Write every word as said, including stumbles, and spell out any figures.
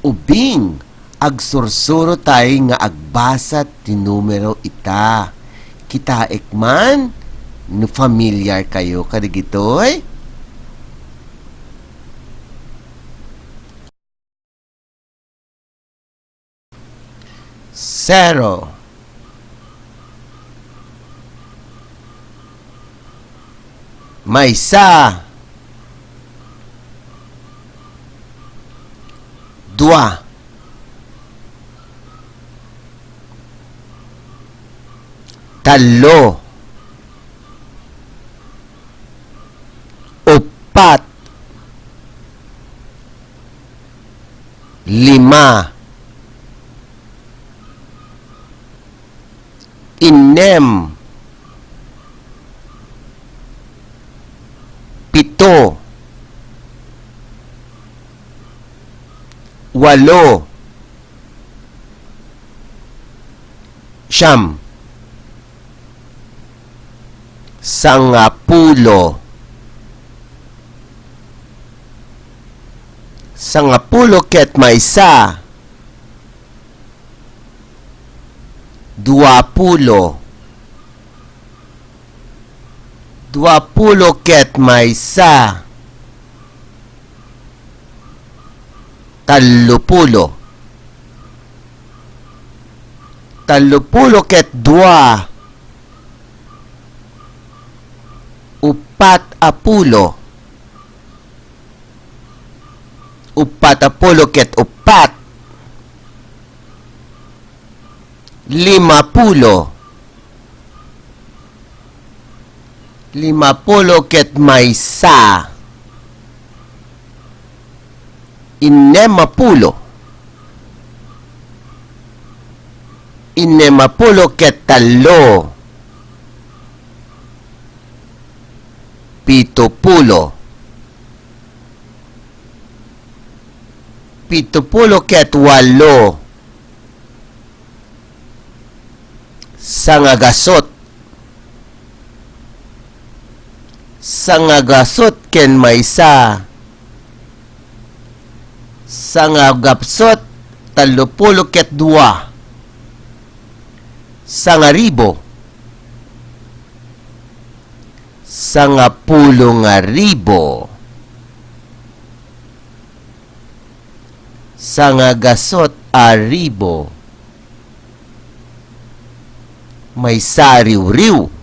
Ubing, agsursuro tay nga agbasa ti numero ita. Kitaek man no familiar kayo kadagitoy. Zero. Maysa. Dua. Tallo. Uppat. Lima. Innem. Pito. Walo. Siyam. Sangapulo. Sangapulo ket maysa. Duapulo. Duapulo ket maysa. Tallopulo. Tallopulo ket dua. Uppat a pulo. Uppat a pulo ket uppat. Limapulo. Limapulo ket maysa. Innem a pulo. Innem a pulo ket tallo. Pito pulo. Pito pulo ket walo. Sangagasut. Sangagasut ken maysa. Sangagapsut, tallopulo ket dua. Sangaribu. Sangapulo nga ribu. Sangagasut a ribu. Maysa a riwriw.